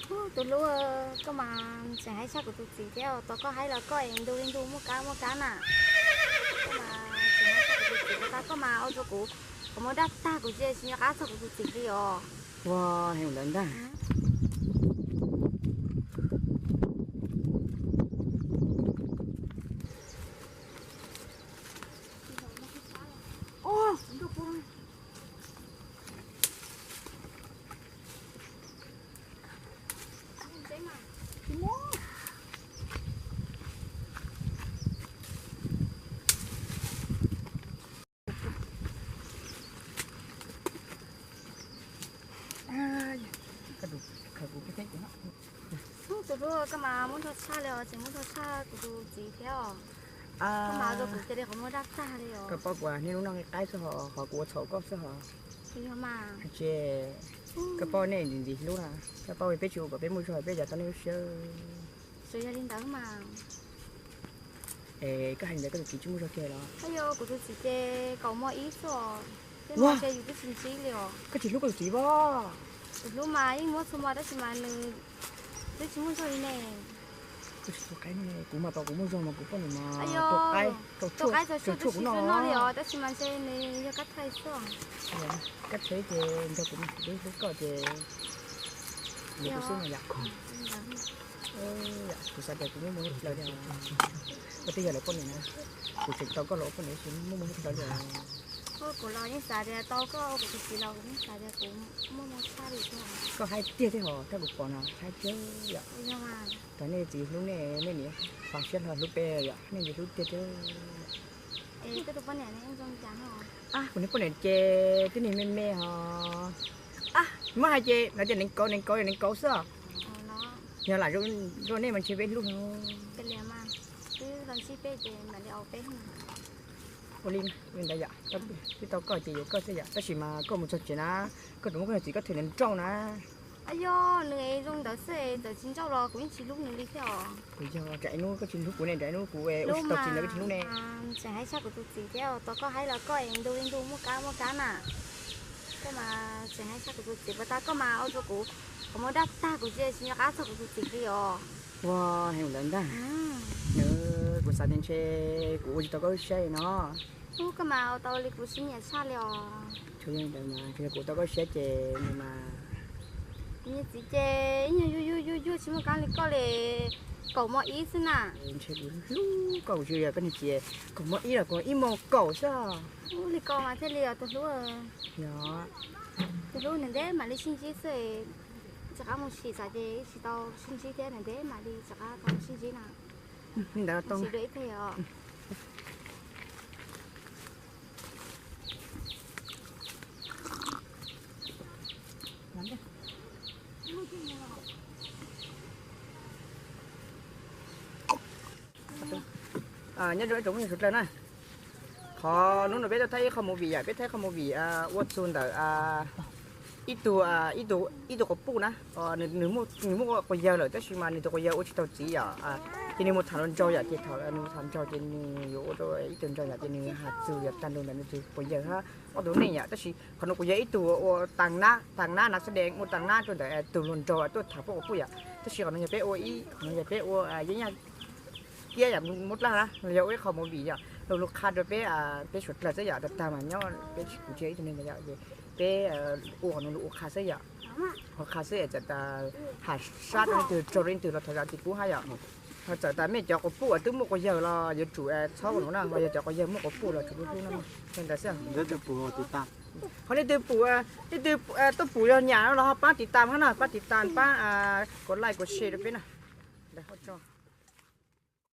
Tus hlub, koj mas tseem haib tshaj kuv tus txiv thiab os. Tau koj haib los koj es ntu li ntu muaj kab muaj kab na. Koj mas tseem haib tshaj kuv tus txiv, tau koj mas ua rau kuv qhov muag daj tag, kuv tsis nco qab txog kuv tus txiv li os. Ua heev lawm ntag. Tus hlub, koj mas muab ntog tshaj li os, tseem muab ntog tshaj kuv tus txiv thiab os. Koj mas ua rau kuv cia li qhov muag daj tag li os. Koj paub kuv niaj hnub noj nqaij qaib xwb hos, qhov kuv ua txhaum koj xwb hos. Yog mas. Ces koj paub nej ntxim ntxim hlub na, koj paub peb tsis ua kom peb muaj zog peb cas tau nej lub siab. Tsuas yog li ntawd mas. Es koj hais li ntawd koj tus txiv tsis muaj zog kiag los? Yog kuv tus txiv ces kaum mos ib xwb os, tej no ces yus twb tsis ntsib li os. Koj tsis hlub koj tus txiv pob? Kuv hlub mas yeej muab txhua hmo tab sis mas nws twb tsis muaj zog li ne. Koj tsis txhob qaib ne, kuv mas tau kuv muaj zog mas kuv poj niam mas tua qaib, tua qaib txog tshuaj kuv noj li os, tab sis mas ntshe nws yog kab thaij xwb. Kab thaij ces nrog kuv mus, kuv twb hlub koj ces nws kuv xwb no yom. Kuv xav tias kuv muaj muaj ib plaws li os. Koj twb yog lawv poj niam na, kuv tseem tau koj los ua poj niam tab sis muaj muaj ib plaws li os. Kuv los yeej xav tias tau koj ua kuv tus txiv los kuv yeej xav tias kuv muaj muaj tshaj li thiab. Koj haib tiag thiab hos, thaj kuv pom no haib tiag yom. Yog mas. Thaum nej txiv hlub nej, nej niam fav siab hlo hlub peb yom, nej txiv hlub tiag tiag. Es koj tus poj niam ne zoo cas no? Kuv niag poj niam ces tib neeg me me hos. Muab hais ces lawv tias nees kauv nees kauv yog nees kauv xwb. Yog lam zoo nej mas ntshe peb hlub. Ua li ntawd yom, twb tau koj ces yuav koj xwb yom, tab sis mas koj mus txog tsev na, koj tseem muab koj niag txiv koj them nrauj na. Yog nws zoo ntawd xwb, txawm tsis nrauj los kuv yeej tsis hlub nws li thiab os. Kuv yog nram ib hnub koj tsis hlub kuv ne, nram ib hnub kuv ua tsis tau txiv ntawd koj tsis hlub ne. Tseem haib tshaj kuv tus txiv thiab, tau koj haib los koj es ntu li ntu muaj kab muaj kab na. Koj mas tseem haib tshaj kuv tus txiv, puas tas koj mas ua rau kuv qhov muag daj tag, kuv tsis nco qab txog kuv tus txiv li os. Ua heev lawm ntag. Kuv xav tias ntshe kuv ua tsis tau koj lub siab no. Ub, koj mas ua tau li kuv siab nyiam tshaj li os. Tsuas yog ntawd mas, tsuas yog kuv tau koj siab ces nws mas. Kuv niag txiv ces ib nyuag yuag yuag yuag yuag tsis muaj kab li koj li, kaum mos ib xwb na. Ntshe kuv hlub koj, kuv tsis yog koj niag txiv, kaum mos ib los kuv ib mos kaum xwb. Ub, li koj mas thiaj li os tus hlub. Yog. Tus hlub nws ntev mam li sib ntsib xwb. Rov qab mus sim xav ces tsis tau sib ntsib thiab, nws ntev mam li rov qab tau sib ntsib na. Li ntawd tau. Sim dua ib teg os. Nyob zoo ib tsoom phooj ywg sawv daws na, qhov hnub no peb tuaj thaij ib qho movie yom, peb thaij qho movie ua txug ntawm ib tug, ib tug quas puj na, nws muaj quas yawg lawm tab sis mas nws tus quas yawg ua tsis tau txiv yom, ces nws mus tham hluas nraug yom, ces thaum nws mus tham nraug ces nws yuav ua rau ib tug nraug yom, ces nws has txug yog tag nrho ntawm nws tus quas yawg hab ob tug neej yom, tab sis qhov no kuv yog ib tug ua taag nab, taag nab nas xab dees ua taag nab rau ntawm tus hluas nraug tuaj tham puab quas puj yom, tab sis qhov no yog peb ua ib, qhov no yog peb ua yeeb yaj kiab yom, muab dlaab na, los yog ua ib qho movie yom, los lug qha rau peb, peb suav dlawg xwb yom, tag tag mas nyob peb kuv tsis yog ib tug neeg yom, peb ua qhov no lug ua qha xwb yom, ua qha xwb es txawm tas has sab rau leej twg raug rau leej twg los thov zam txim pub hab yom. Ho txawm tas mej cov quas puj uas twb muaj quas yawg los yuav tsum txhob ua no na, ho yog cov quas yawg muaj quas puj los tsum hlub hlub na, li ntawd xwb. Ho leej twg pum, leej twg tuaj pum yog nyam no los ho paab tiv tam hab na, paab tiv tam, paab kuv like kuv share rau peb na.